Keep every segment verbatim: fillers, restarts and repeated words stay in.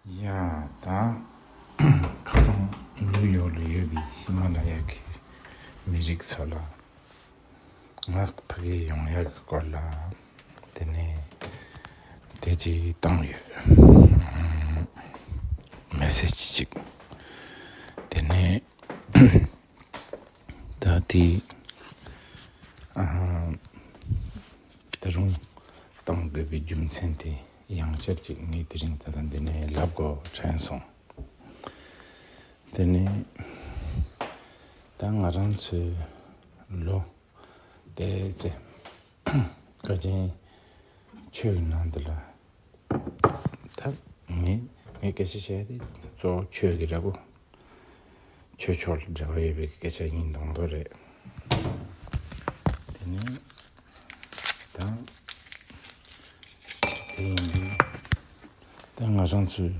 ཡ་ད་ཁ་སང་ནིའུ་ཡོག་ལ་ཡོད་པའི་ཧི་མ་ལ་ཡ་གི་མི་རིགས་ཚོ་ལ་ང་ཕ་གི་ཡོང་ཡག་གི་སྐོར་ལ་དེ་ནས་དེ་ཅིག་བཏང་ཡོད། མེ་སེ་ཇི་ཅིག་དེ་ནས་ད་དེ་ཨ་ད་རུང་བཏང་དགོས་པའི་རྒྱུ་མཚན་དེ་ཡང་བསྐྱར་ཅིག་ངས་དེ་རིང་ད་ལྟ་འདི་ནས་ལབ་དགོས་དྲན་སོང་། དེ་ནས་ད་ང་རང་ཚོའི་ལོ་དེ་ཚེ་ཀ་ཆེན་ཆོས་ཀྱི་ནང་འདི་ལ་ད་ངས་ངས་སྐད་ཆ་བཤད་དེ་གཙོ་བོ་ཆོས་ཀྱི་རེད་གོ། ཆོས་ཕྱོགས་ལ་འབྲེལ་བ་ཡོད་པའི་སྐད་ཆ་ཡིན་མདོག་མདོག་རེད། དེ་ནས་ད་དེ་ཡིན་དུས་ད་ང་རང་ཚོའི་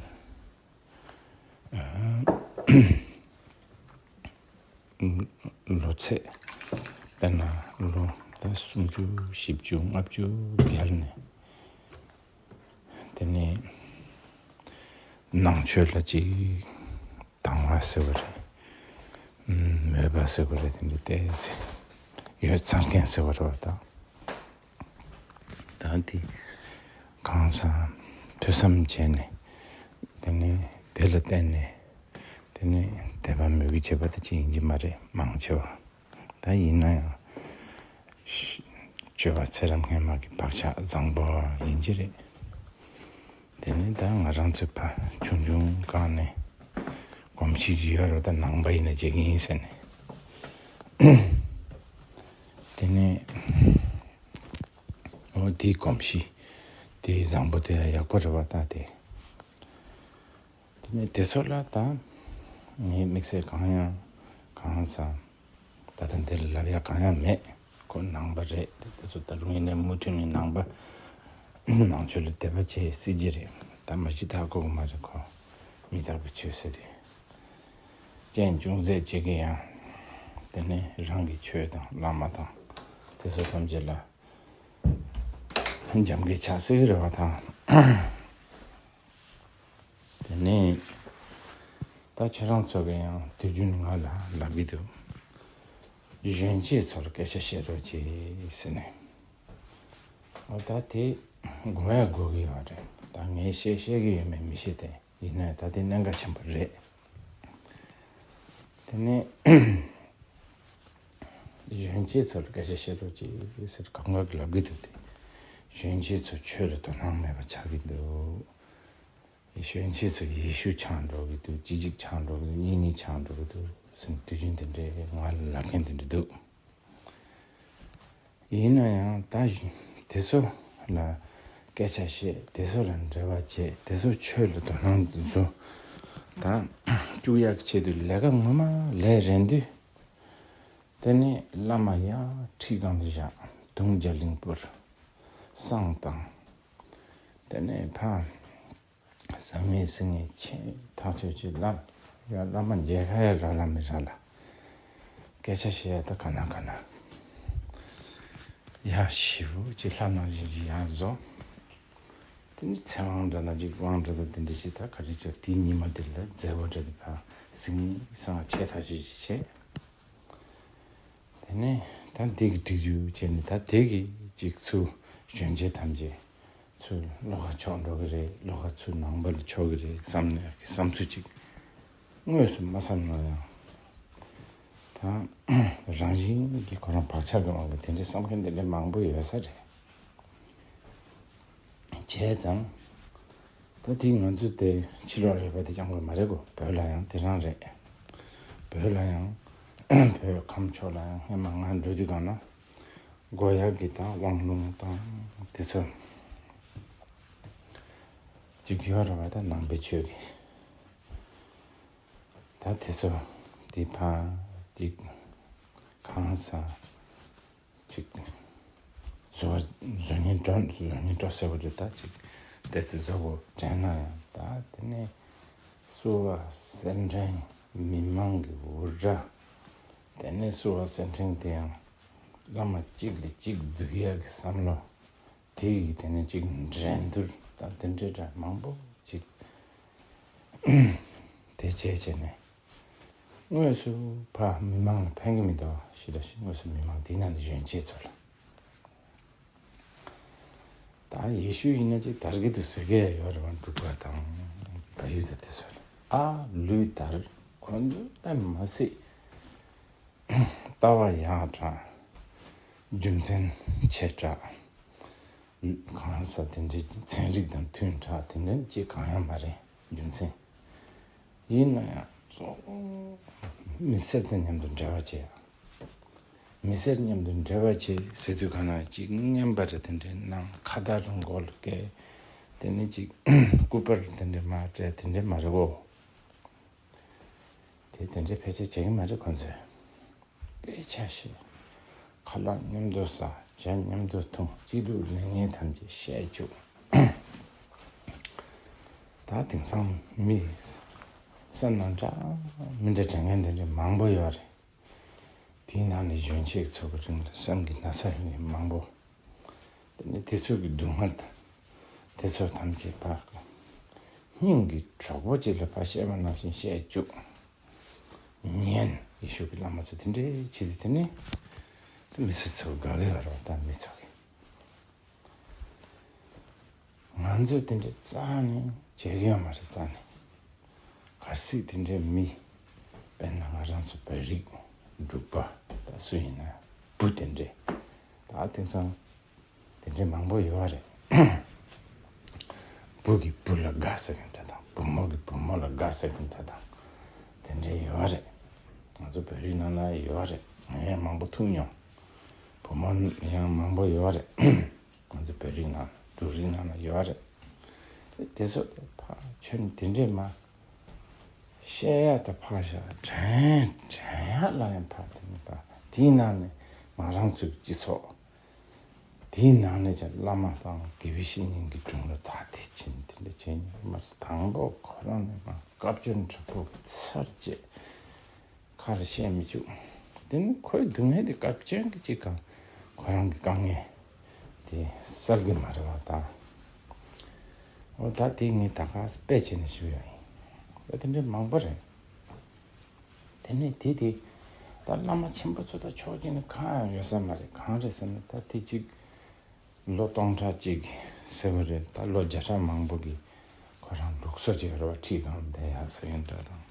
ལོ་ཚད་དཔེར་ན་ལོ་ད་སུམ་ཅུ་བཞི་བཅུ་ལྔ་བཅུ་བརྒལ་ནས། དེ་ནས་ནང་ཆོས་ལ་ཅིག་དང་བ་ཟེར་བ་རེད། མོས་པ་ཟེར་བ་རེད། དེ་འདྲ་བལྟས་ཚེ་ཡོད་ཚར་མཁན་ཟེར་བ་རེད་བ་ད། ད་དེ་གང་ཟག་ཐོས་བསམ་བྱས་ནས་དེ་ནས་དེ་ལ་བརྟེན་ནས་དེ་ནས་དད་པ་མོས་གུས་བྱེད་པ་དེ་ཅིག་ཡིན་གྱི་མ་རེད། མང་ཆེ་བ། ད་ཡིན་ན་ཡང་། སྤྱོད་པ་ཚེ་རབས་སྔོན་མ་གི་བག་ཆགས་བཟང་པོ་ཡིན་གྱི་རེད། དེ་ནས་ད་ང་རང་ཚོའི་ཕ་ཆུང་ཆུང་སྒང་ནས་གོམས་གཤིས་ཅིག་ཡོད་རེད། ད་ནང་པ་ཡིན་ན་བྱེད་ཀྱི་ཡིན་ཟེར་ནས། དེ་ནས་འོ་དེའི་གོམས་གཤིས་དེ་བཟང་པོ་དེ་ཡག་པོ་རེད་བ། ད་དེ། དེ་ནས་དེ་ཚོ་ལ་ད་ངས་དམིགས་བསལ་གང་ཡང་གང་ཟག་ད་ལྟ་འདི་ལ་ལབ་ཡ་གང་ཡང་མེད། ཁོ་ནང་པ་རེད། དེ་དེ་ཚོ་ད་རུང་ཡིན་ནའི་མུ་མཐུད་ནས་ནང་པ་ནང་ཆོས་ལ་དད་པ་བྱེད་སྲིད་ཀྱི་རེད། ད་མ་གཞི་ད་གོ་གི་མ་རེད། ཁོ་མི་རྟག་པའི་ཆོས་ཟེར་དུས་རྐྱེན་ཅུང་ཟད་ཅིག་གིས་ཡང་དེ་ནས་རང་གི་ཆོས་དང་བླ་མ་དང་དེ་ཚོ་ཐམས་ཅད་ལ་འཇམ་གྱི་ཆགས་སྲིད་ཀྱི་རེད་བ་དང་། དེ་ནས་ད་ཁྱེད་རང་ཚོ་གིས་ཡང་དུས་རྒྱུན་ང་ལ་ལབ་ཀྱི་འདུག་གཞོན་སྐྱེས་ཚོར་སྐད་ཆ་བཤད་རོགས་གྱིས་ཟེར་ནས། འོ་ད་དེ་དགོས་ཡ་དགོས་ཀྱི་ཡོད་རེད། ད་ངས་བཤད་བཤད་ཀྱི་ཡོད་མེད་མི་ཤེས་ཏེ། ཡིན་ནའི་ད་དེ་གནད་འགག་ཆེན་པོ་རེད། དེ་ནས་གཞོན་སྐྱེས་ཚོར་སྐད་ཆ་བཤད་རོགས་གྱིས་ཟེར་གང་ག་གིས་ལབ་ཀྱི་འདུག་སྟེ། གཞོན་སྐྱེས་ཚོ་ཆོས་ལ་དོ་སྣང་མེད་པ་ཆགས་ཀྱི་འདུག་གཞོན་སྐྱེས་ཚོ་ཡེ་ཤུ་ཆགས་འགྲོ་གི་འདུག་གཅིག་གཅིག་ཆགས་འགྲོ་གི་འདུག་གཉིས་གཉིས་ཆགས་འགྲོ་གི་འདུག་ཟེར་དུས་རྒྱུན་དེ་འདྲའི་ང་ལ་ལབ་མཁན་དེ་འདྲ་འདུག་ཡིན་ན་ཡང་ད་དེ་ཚོ་ལ་སྐད་ཆ་བཤད། དེ་ཚོ་ལ་འབྲེལ་བ་བྱེད། དེ་ཚོ་ཆོས་ལ་དོ་སྣང་དེ་ཚོ་ད་བཅུག་ཡག་ཆེད་དུ་ལས་ཀ་ངོ་མ་ལས་རན་དུས། དེ་ནས་བླ་མ་ཡར་ཁྲི་སྒང་དུ་བཞག་དུང་རྒྱ་གླིང་པུར་བསང་བཏང་། དེ་ནས་ཕ་བཟང་ངན་སྲིད་ངན་ཆེ་ཐག་ཆོད་ཅིག་ལབ། ཡ་བླ་མ་མཇལ་ཁ་ཡ་རག་ལ་མི་རག་ལ། སྐད་ཆ་བཤད་ཡ་ད་ག་ན་ག་ན། ཡ་ཞེ་པོ་ཅིག་ལྷ་ནང་བཞིན་ཅིག་ཡར་བཟོ། དེ་ནས་ཚེ་དབང་འདྲ་ན་ཅིག་དབང་འདྲ་ད་དེ་འདྲ་ཞིག་ད་ག་རེ་ཅིག་དེའི་ཉི་མ་དེ་ལ་མཛད་སྒོ་འདྲ་དེ་ཕ་སྲིད་ངན་སྲིད་ངན་ཆེ་ཐག་ཆོད་ཅིག་བྱས། དེ་ནས་ད་འདི་གི་སྒྲིག་རྒྱུ་བྱས་ནས་ད་དེ་གི་ཅིག་ཚུར་གཞོན་སྐྱེས་ཐམས་ཅད་ཚུར་བློ་ཁ་ཕྱོགས་འགྲོ་གི་རེད། བློ་ཁ་ཚུར་ནང་པ་ལ་ཕྱོགས་ཀྱི་རེད་བསམ་ནས་ཀྱི་བསམ་ཚུལ་ཅིག་དངོས་སུ་མ་བསམ་ན་ཡང་ད་རང་བཞིན་གྱི་ཁོ་རང་བག་ཆགས་ཀྱི་དབང་གིས་དེ་འདྲའི་བསམ་མཁན་དེ་འདྲ་མང་པོ་ཡོད་ས་རེད། བྱས་ཙང་། ད་དེ་ང་ཚོ་དེ་ཕྱི་ལོགས་ལ་ཡོད་པ་དེ་རྐྱང་པ་མ་རེད་གོ། བོད་ལ་ཡང་དེ་རང་རེད། བོད་ལ་ཡང་བོད་ཁམས་ཕྱོགས་ལ་ཡང་སྔན་མ་ང་འགྲོ་དུས་སྒང་ན་སྒོ་ཡག་གི་དང་དབང་ལུང་དང་དེ་ཚོ་ཅིག་ཡོད་རེད་བ། ད་ནང་པའི་ཆོས་ཀྱི་ད་དེ་ཚོ་དེ་ཕ་ཅིག་གང་ཟག་ཅིག་བཟོ་བ་བཟོ་སྙིང་བྲོ་བཟོ་སྙིང་བྲོ་ཟེར་བ་རེད། ད་ཅིག་བལྟས་ཚེ་བཟོ་དགོས་དྲན་ན་ཡང་ད་དེ་ནས་བསུ་བ་སེར་ཕྲེང་མི་མང་གི་འུར་སྒྲ། དེ་ནས་བསུ་བ་སེར་ཕྲེང་དེ་ཡང་བླ་མ་གཅིག་ལས་གཅིག་འཛུགས་ཡག་གི་བསམ་བློ་དེ་ཡིས་དེ་ནས་ཅིག་འགྲན་བསྡུར་དང་དེ་འདྲའི་སྒྲ་མང་པོ་ཅིག་ དེ་བྱས་བྱས་ནས་དངོས་སུ་ཕ་མི་མང་ལ་ཕན་གྱི་མི་འདུག་ཞེས་དྲིས་ཤིང་། དངོས་སུ་མི་མང་དེའི་ནང་ནས་གཞོན་སྐྱེས་ཚོ་ལ། ད་ཡེ་ཤུ་ཡིན་ན་ཅིག་དར་གྱི་འདུག་ཟེར་གྱི་ཡོད་རེད་བ། འབྲུག་པ་དང་བལ་ཡུལ་དང་དེ་ཚོ་ལ། ཨ་ལུས་དར། ཁོ་ཚོ་དཔེ་མ་སྲིད་ལྟ་བ་ཡག་དྲགས། རྒྱུ་མཚན་ཆེ་དྲགས། གང་ཟག་དེ་འདྲའི་ཚན་རིག་དང་མཐུན་དྲགས། དེ་འདྲ་ཅིག་གང་ཡང་མ་རེད། རྒྱུ་མཚན། ཡིན་ན་ཡང་གཙོ་བོ་མི་སེར་དང་མཉམ་དུ་འབྲེལ་བ་བྱེད་ཡ། མི་སེར་མཉམ་དུ་འབྲེལ་བ་བྱེད་ཟེར་དུས་གང་ན་ཅིག་རྔན་པ་རེ་དེ་འདྲའི་གནང་། ཁ་བརྡ་རུ་མགོ་ལ་བཀལ། དེ་ནས་ཅིག་སྐུ་པར་དེ་འདྲའི་མར་སྤྲད། དེ་འདྲའི་མ་རེད་གོ། དེ་དེ་འདྲའི་ཕལ་ཆེར་བྱེད་ཀྱི་མ་རེད་ཁོ་ཚོས། དཔེ་ཆ་བཤད། ཁ་ལག་མཉམ་དུ་ཟ། ཇ་མཉམ་དུ་འཐུང་། སྐྱིད་སྡུག་ལས་ངན་ཐམས་ཅད་བཤད་བཅུག་ད་དེང་སང་མི་སེམས་ནང་འདྲ་མི་འདྲ་དྲན་མཁན་དེ་འདྲ་མང་པོ་ཡོད་རེད། དེའི་ནང་ནས་གཞོན་སྐྱེས་ཚོ་གི་རིང་ལ་སེམས་ཀྱི་ན་ཚ་ཡོད་མཁན་མང་པོ། དེ་ནས་དེ་ཚོ་གི་སྡུག་བསྔལ་དང་། དེ་ཚོ་ཐམས་ཅད་ཕར་སྙིང་གི་གྲོགས་པོ་གཅིག་ལ་ཕར་བཤད་པ་ནང་བཞིན་བཤད་བཅུག་ཉན། ཡེ་ཤུ་གི་བླ་མ་ཚོ་དེ་འདྲའི་བྱེད་དུས། དེ་ནས་དེ་མི་ཚེ་ཚོ་དགའ་གི་ཡོད་རེད་བ། ད་མི་ཚོ་གི། ང་ཚོས་དེ་འདྲའི་རྩ་ནས་བྱེད་ཀྱི་ཡོད་མ་རེད། རྩ་ནས། གལ་སྲིད་དེ་འདྲའི་མི། དཔེར་ན་ང་རང་ཚོ་བོད་རིགས་འབྲུག་པ་དང་སུ་ཡིན་ན་བུ་དེ་འདྲའི། ད་དེང་སང་དེ་འདྲའི་མང་པོ་ཡོད་རེད། བུ་གིས་བུ་ལ་དགའ་ཟེར་མཁན་འདྲ་དང་། བུ་མོ་གིས་བུ་མོ་ལ་དགའ་ཟེར་མཁན་འདྲ་དང་། དེ་འདྲའི་ཡོད་རེད། ང་ཚོ་བོད་རིགས་ནང་ན་ཡོད་རེད། ང་ཡང་མང་པོ་ཐུག་མྱོང་། བུ་མོ་ཡང་མང་པོ་ཡོད་རེད། ང་ཚོ་བོད་རིགས་ནང་། འབྲུག་རིགས་ནང་ན་ཡོད་རེད། དེ་ཚོ་དེ་ཕར་ཁྱོན་དེ་འདྲས་མ་བཤད་ཡ་ད་ཕར་བཞག་དྲན་དྲན་ཡ་ལ་ཡང་ཕར་དེ་མི་ཕར། དེའི་ནང་ནས་ང་རང་ཚོའི་སྤྱི་ཚོགས། དེའི་ནང་ནས་ཀྱང་བླ་མ་དང་དགེ་བའི་བཤེས་གཉེན་གྱི་དྲུང་ལ་ད་དེ་ཕྱིན། དེ་འདྲ་བྱས་ནས་མར་དང་པོ་ཁོ་རང་ནས་མར་བཀའ་བཀྱོན་དྲག་པོ་ཚར་བཅད། ཁ་ལ་བཤད་མི་བཅུག་དེ་ནི་ཁོའི་སྡུག་བསྔལ་དེ་སྐབས་བཅོ་ལྔ་གཅིག་གང་ཁོ་རང་གི་དཀའ་ངལ་དེ་སེལ་གི་མ་རེད་བ་ད། འོ་ད་དེ་ངས་ད་ག་དཔེ་བྱས་ནས་ཞུ་ཡ་ཡིན། ད་དེ་འདྲའི་མང་པོ་རེད། དེ་ནས་དེ་དེ་ད་བླ་མ་ཆེན་པོ་ཚོ་ད་ཕྱོགས་གཅིག་ནས་གང་ཡང་ཡོད་ས་མ་རེད། གང་རེད་ཟེར་ན་ད་དེ་གཅིག་ལོ་སྟོང་ཕྲག་གཅིག་ཟེར་བ་རེད། ད་ལོ་བརྒྱ་ཕྲག་མང་པོ་གི་ཁོ་རང་ལུགས་སྲོལ་ཅིག་ཡོད་རེད་བ། ཁྲིད་གང་བསྡད་ཡག་ཟེར་མཁན་འདྲ་དང་།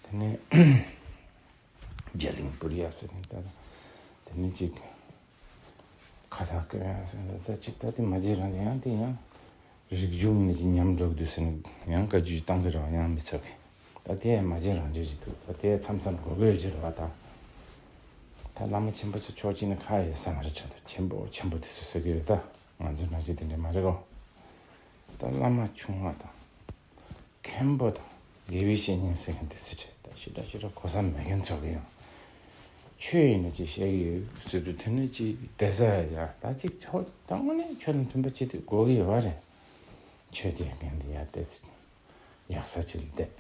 དེ་ནས་རྒྱ་གླིང་སྤུར་ཡག་ཟེར་མཁན་འདྲ་དང་། དེ་ནས་ཅིག་ཁ་བཏགས་བཀོད་ཡག་ཟེར་མཁན་འདྲ། ད་ཅིག་ད་དེ་མ་བརྗེད་རང་ཡང་དེ་ཡང་རིག་གཞུང་ནས་ཅིག་ཉམས་འགྲོ་གི་འདུག་ཟེར་ནས་ཡང་བཀའ་བརྒྱུད་བཏང་གི་རེད་བ། ཡང་མི་ཚོགས་ཀྱི། ད་དེ་མ་བརྗེད་རང་བརྗེད་ཅིག་འདུག་ད་དེ་མཚམས་མཚམས་དགོས་ཀྱི་ཡོད་ཀྱི་རེད་བ་ད། ད་བླ་མ་ཆེན་པོ་ཚོ་ཕྱོགས་གཅིག་ནས་ཁ་ཡོད་ས་མ་རེད། ཆོག་ད་ཆེན་པོ་ཆེན་པོ་དེ་ཚོ་ཟེར་གི་ཡོད། ད་ང་ཚོ་ནང་བཞིན་དེ་འདྲ་མ་རེད་གོ། ད་བླ་མ་ཆུང་བ་དང་། མཁན་པོ་དང་། དགེ་བའི་བཤེས་གཉེན་ཟེར་མཁན་དེ་ཚོ་བྱས། ད་ཞེ་དྲག་ཞེ་དྲག་གོ་ས་མེད་མཁན་ཚོ་གི་ཡང་ཆོས་ཡིན་ན་ཅིག་བཤད་ཀྱི་ཡོད་ཟེར་དུས། དེ་ནས་ཅིག་བསྡད་ས་ཡ་ད་ཅིག་ཆོས་ད་དངོས་གནས་ཆོས་དང་མཐུན་པ་བྱེད་དུས་དགོས་ཀྱི་ཡོད་རེད། ཆོས་དེ་མཁན་དེ་ཡར་བལྟས་ཡག་ས་ཅིག་ལ་བལྟས།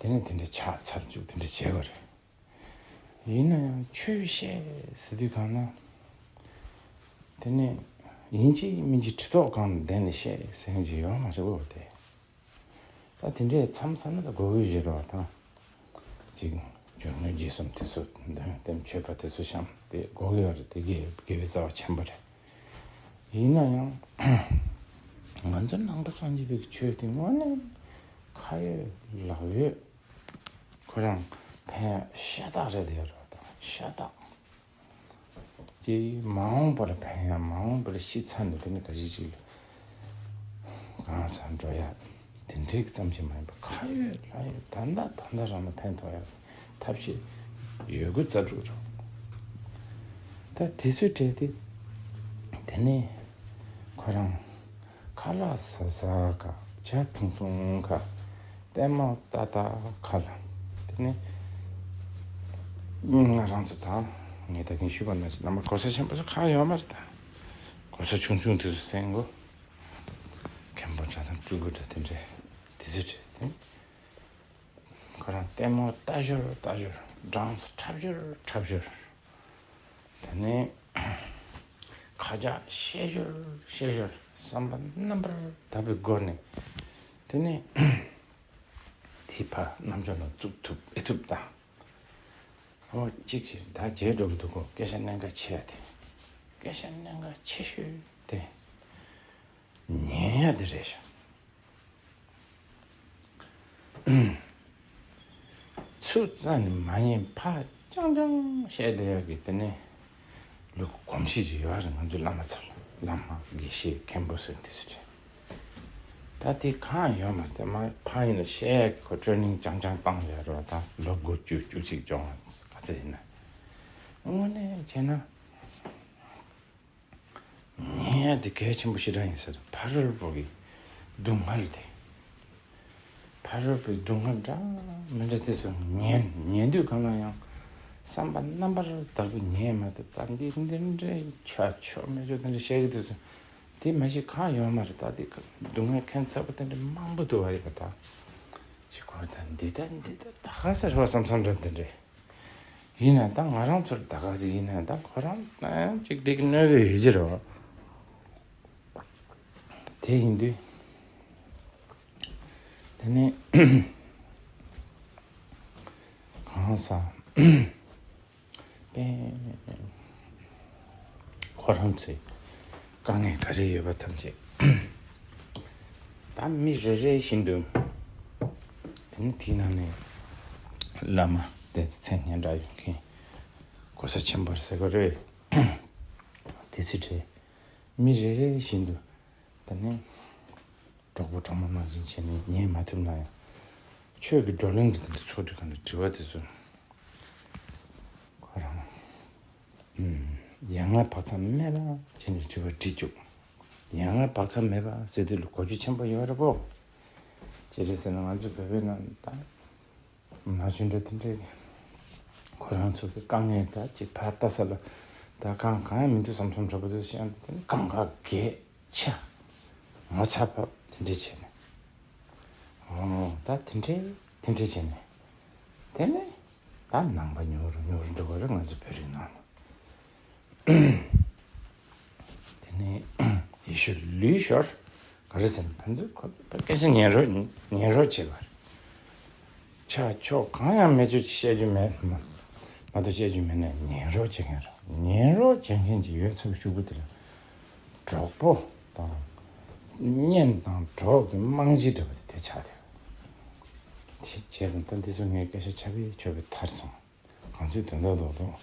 དེ་ནས་དེ་འདྲ་ཆགས་ཚར་བཅུག་དེ་འདྲ་བྱས་པ་རེད། ཡིན་ན་ཡང་ཆོས་བཤད་ཟེར་དུས་གང་ན། དེ་ནས་ཡིན་གཅིག་མིན་གཅིག་གྲི་ཐོག་སྒང་ལ་བསྡད་ནས་བཤད་ཟེར་མཁན་ཅིག་ཡོད་མ་རེད་འོ་དེ། ད་དེ་འདྲས་མཚམས་མཚམས་ན་ད་དགོས་ཀྱི་ཡོད་རེད་བ་ད། ཅིག་སྦྱོར་དངོས་རྗེས་གསུམ་དེ་ཚོ་འདོན། དེ་མཆོད་པ་དེ་ཚོ་བཤམས། དེ་དགོས་ཀྱི་ཡོད་རེད། དེ་དགེ་དགེ་བའི་རྩ་བ་ཆེན་པོ་རེད། ཡིན་ན་ཡང་ང་ཚོ་ནང་པ་སངས་རྒྱས་པའི་ཆོས་དེ་དངོས་གནས་ཁ་ཡོད་ལག་ཡོད། ཁོ་རང་ཕན་ཡག་ཤ་སྟག་རེད་དེ་ཡོད་རེད་བ་ད། ཤ་སྟག་ཅིག་མ་འོངས་པར་ཕན་ཡག་མ་འོངས་པར་ཤི་ཚར་ནས་དེ་ནས་ག་ཞིག་ཅིག་ལ་གང་སར་འགྲོ་ཡག་དེ་འདྲའི་ཙམ་ཞིག་མ་ཡིན་པར་ཁ་ཡོད་ལག་ཡོད་ད་ལྟ་ད་ལྟ་རང་ལ་ཕན་ཐོགས་ཡག་ཐབས་ཤེས་ཡོད་དགུ་རྩ་དྲུག་རེད། ད་དེ་ཚོའི་གྲས་དེ་དེ་ནས་ཁོ་རང་ཁ་ལག་ཟ་ཟ་ག་ཇ་འཐུང་འཐུང་ག་ལྟད་མོ་ལྟ་ལྟ་ག་ལ། དེ་ནས་ང་རང་ཚོ་དང་ངས་ད་གིན་ཞུས་པ་ནང་བཞིན་རྣམ་པ་གོ་ས་ཆེན་པོ་ཚོ་ཁག་ཡོད་མ་རེད། ད་གོ་ས་ཆུང་ཆུང་དེ་ཚོ་སེང་གོ། མཁན་པོ་འདྲ་དང་སྤྲུལ་སྐུ་འདྲ་དེ་འདྲས་དེ་ཚོ་བྱས་ཏེ། ཁོ་རང་ལྟད་མོ་ལྟ་ཞོར་ལྟ་ཞོར། སྦྲང་རྩི་འཁྲབ་ཞོར་འཁྲབ་ཞོར། དེ་ནས་ཁ་ལག་བཤད་ཞོར་བཤད་ཞོར། བསམ་པ་རྣམ་པར་དག་པའི་སྒོ་ནས་ དེ་ནས་དེ་ཕར་རྣམ་འབྱོར་ལ་བཙུགས་ཐུབ་ཨེ་ཐུབ་དང་། ཨོ་གཅིག་བྱས་ད་བརྗེད་འགྲོ་གི་འདུག་གོ། སྐད་ཆ་གནད་འགག་ཆེ་ཡ་དེ། སྐད་ཆ་གནད་འགག་ཆེ་ཤོས་དེ་ཉན་ཡ་དེ་རེད་ཤག་ཚུར་རྩ་ནས་མ་ཉན་ཕར་རྐྱང་རྐྱང་བཤད་བསྡད་ཡག་གི་དེ་ནས་ལུགས་གོམས་གཤིས་ཅིག་ཡོད་རེད། ང་ཚོའི་བླ་མ་ཚོ་ལ། བླ་མ་དགེ་བཤེས་མཁན་པོ་ཟེར་དེ་ཚོ་རེད། ད་དེ་གང་ཡོད་མ་རེད། མ་ཕར་ཡིན་ན་བཤད་ཡག་གི་ཁོ་ཊེ་རེ་ནིང་རྐྱང་རྐྱང་བཏང་བཞག་རེད་བ། ད་ལོ་དགུ་བཅུ་བཅུ་གཅིག་སྦྱོང་བ་ག་ཚོད་ཡིན་ན། དངོས་གནས་བྱས་ན། ཉན་ཡ་དེ་གལ་ཆེན་པོ་ཞེ་དྲག་ཡིན་ཟེར། ཕ་རོལ་པོ་གི་སྡུག་བསྔལ་དེ། ཕ་རོལ་པོའི་སྡུག་བསྔལ་འདྲ་མི་འདྲ་དེ་ཚོ་ཉན། ཉན་དུས་གང་ལ་ཡང་བསམ་པ་རྣམ་པར་དག་པོ་ཉན་མ་ཐུབ། ད་འདི་འདི་འདྲའི་ཆ་ཆོག་མི་ཆོག་དེ་འདྲ་བཤད་ཀྱི་དུས་སུ་དེ་མ་གཞི་གང་ཡོད་མ་རེད། ད་དེ་སྡུག་བསྔལ་ཁྱད་མཚར་པོ་དེ་འདྲ་མང་པོ་འདུག་བ་རེད་པ། ད་ཅི་གོ། ད་འདི་ད་འདི་ད་ད་ག་ཟེར་བ་བསམ་བསམ་འདྲ་དེ་འདྲ། ཡིན་ན་ད་ང་རང་ཚོར་ད་ག་ཟིག་ཡིན་ན་ད་ཁོ་རང་ཨ་ཅིག་འདི་གི་གནོད་གི་ཡོད་ཀྱི་རེད་བ། དེ་ཡིན་དུས་དེ་ནས་གང་ཟག་པས་ཁོ་རང་ཚོའི་དཀའ་ངལ་ག་རེ་ཡོད་པ་ཐམས་ཅད་ད་མི་རེ་རེ་བཞིན་དུ། དེ་ནི་དེའི་ནང་ནས་བླ་མ་དེ་མཚན་སྙན་གྲགས་ཡོད་མཁན་གོ་ས་ཆེན་པོ་ཟེར་གི་རེད། དེ་ཚོའི་གྲས་མི་རེ་རེ་བཞིན་དུ་ད་ནི་གྲོགས་པོ་གྲོགས་མོ་ནང་བཞིན་བྱས་ནས་ཉན་མ་ཐུབ་ན་ཡང་། ཆོས་ཀྱི་བགྲོ་གླེང་གི་དེ་འདྲ་ཚོགས་དུས་གང་ལ་དྲི་བ་དེ་ཚོ་ཁོ་རང་ཡ་ང་བག་ཚ་མེད་པ་བྱས་ནས་དྲི་བ་དྲི་བཅུག་ཡ་ང་བག་ཚ་མེད་པ་ཟེར་དུས་ལ་གོ་རྒྱུ་ཆེན་པོ་ཡོད་རེད་པོ། ཅི་རེད་ཟེར་ན་ང་ཚོ་བོད་པའི་ནང་ད། ན་གཞོན་འདྲ་དེ་འདྲས་ཁོ་རང་ཚོ་གི་དཀའ་ངལ་ད་ཅིག་ཕར་ལྟ་ས་ལ་ད་གང་གང་ཡང་མི་འདུག་བསམ་བསམ་འདྲ་པོ་དེ་བཤད་ཡོང་དུས་དེ་ནི་གང་ག་གས་ཆ་ངོ་ཚ་བབ་དེ་འདྲས་བྱས་ནས། ཨོ་ད་དེ་འདྲས་དེ་འདྲས་བྱས་ནས་དེ་ནས་ད་ནང་པ་ཉུང་རུ་ཉུང་རུ་འགྲོ་གི་རེད་ང་ཚོ་བོད་རིགས་ནང་ལ། དེ་ནས་ཡེ་ཤུ་ལུས་ཤོར། ག་རེ་ཟེར་ན་ཕན་ཚུན་ཁོ་སྐད་ཆ་ཉན་རོགས་ཉན་རོགས་བྱེད་པ་རེད། ཆ་ཕྱོགས་གང་ཡང་མེད་ཚུལ་བཤད་རྒྱུ་མེད། མ་མ་གཏོགས་བཤད་རྒྱུ་མེད་ན་ཉན་རོགས་བྱེད་མཁན་རེད། ཉན་རོགས་བྱེད་མཁན་གྱི་ཡོད་ཚད་ཤུགས་པོ་དེ་ལ་གྲོགས་པོ་དང་གཉེན་དང་གྲོགས་ཀྱི་རྨང་གཞི་འདྲ་པོ་དེ་དེ་ཆགས་བསྡད་པ་རེད། དེ་བྱས་ཙང་ད་འདི་ཚོ་ངའི་སྐད་ཆ་ཆ་བེད་ཆོ་བེད་ཐར་སོང་། གང་ཅི་དོན་དག་རྡོག་རྡོག་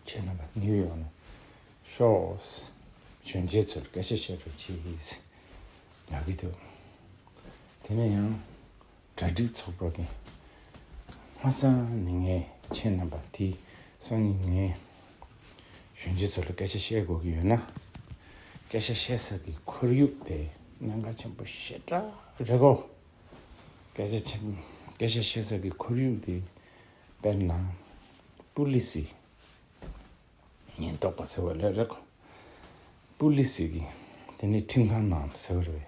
ཁྱེད་རྣམ་པ་ནིའུ་ཡོག་ནས་ཤོག་གཞོན་སྐྱེས་ཚོར་སྐད་ཆ་བཤད་རོགས་གྱིས་ཡག་གི་འདུག་དེ་ནས་ཡང་གྲ་སྒྲིག་ཚོགས་པ་གི་སྔ་ས་ནས་ངས་ཁྱེད་རྣམ་པ་དེ་སང་ཉིན་ངས་གཞོན་སྐྱེས་ཚོ་ལ་སྐད་ཆ་བཤད་དགོས་ཀྱི་ཡོད་ན། སྐད་ཆ་བཤད་ས་གི་ཁོར་ཡུག་དེ་གནད་འགག་ཆེན་པོ་ཞེ་དྲག་རེད་གོ། སྐད་ཆ་ཆེན། སྐད་ཆ་བཤད་ས་གི་ཁོར་ཡུག་དེ་དཔེར་ན་པུ་ལི་སི་ཉེན་རྟོག་པ་ཟེར་བ་ལས་རེད་གོ། པུ་ལི་སི་གི་དེ་ནི་ཁྲིམས་ཁང་ནང་ཟེར་བ་རེད།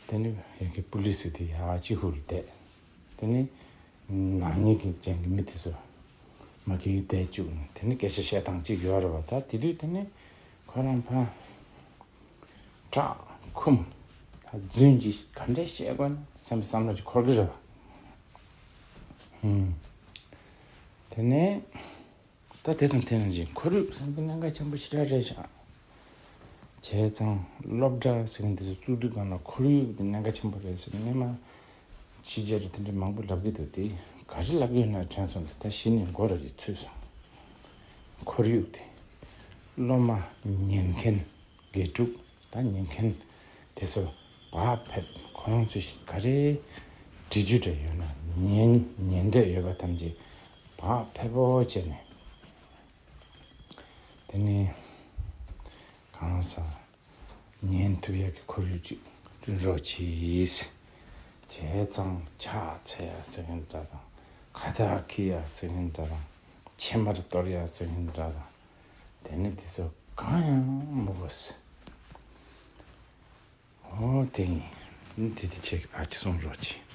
དེ་ནི་ཡ་གི་པུ་ལི་སི་དེ་ཡ་གཅིག་ཧུར་བསྡད། དེ་ནི་ནག་ཉེས་ཀྱི་ཅན་གྱི་མི་དེ་ཚོ་མ་གི་བསྡད་བཅུག་ནས་དེ་ནི་སྐད་ཆ་བཤད་སྟངས་གཅིག་ཡོད་རེད་བ། ད་དེ་དུས་དེ་ནི་ཁོ་རང་ཕ་སྐྲག་ཁུམ་ད་རྫུན་གྱི་ག་འདྲས་བཤད་དགོས་ན་བསམ་པའི་བསམ་བློ་ཅིག་འཁོར་གི་རེད་བ། ཧུམ། དེ་ནས་ད་དེ་དང་དེ་ནང་བཞིན་ཁོར་ཡུག་བསམ་གྱི་གནད་འགག་ཆེན་པོ་ཞེ་དྲག་རེད་ཤག་བྱས་ཙང་སློབ་གྲྭ་ཟེར་མཁན་དེ་ཚོ་བཙུགས་དུས་སྒང་ལ་ཁོར་ཡུག་དེ་གནད་འགག་ཆེན་པོ་རེད་ཟེར་ནས་སྔོན་མ་ཕྱི་རྒྱལ་རེད་དེ་འདྲ་མང་པོ་ལབ་ཀྱི་འདུག་དེ་ག་རེ་ལབ་ཀྱི་ཡོད་ན་དྲན་སོང་། དེ་ད་གཞི་ནས་མགོ་ར་ཅིག་ཚོས་སོང་། ཁོར་ཡུག་དེ་སློབ་མ་ཉན་མཁན་དགེ་ཕྲུག་ད་ཉན་མཁན་དེ་ཚོ་བག་ཕེབས། ཁོ་རང་ཚོས་ག་རེ་འབྲི་རྒྱུ་འདྲ་ཡོད་ན་ཉན་ཉན་འདོད་ཡོད་པ་ཐམས་ཅད་བག་ཕེབས་པོ་བྱས་ནས། དེ་ནས་གང་ཟག་ཉན་ཐུབ་ཡག་གི་ཁོར་ཡུག་ཅིག་བསྐྲུན་རོགས་གྱིས། བྱས་ཙང་ཕྱག་འཚལ་ཡག་ཟེར་མཁན་འདྲ་དང་། ཁ་བཏགས་འཁྱེར་ཡག་ཟེར་མཁན་འདྲ་དང་། ཕྱེ་མར་གཏོར་ཡག་ཟེར་མཁན་འདྲ་དང་། དེ་ནི་དེ་ཚོ་གང་ཡང་མི་དགོས། ཨོ་དེ་ཡིན། དེ་དེ་ཁྱེད་ཀྱི་ཕར་ཅིག་གསུང་རོགས་གྱིས།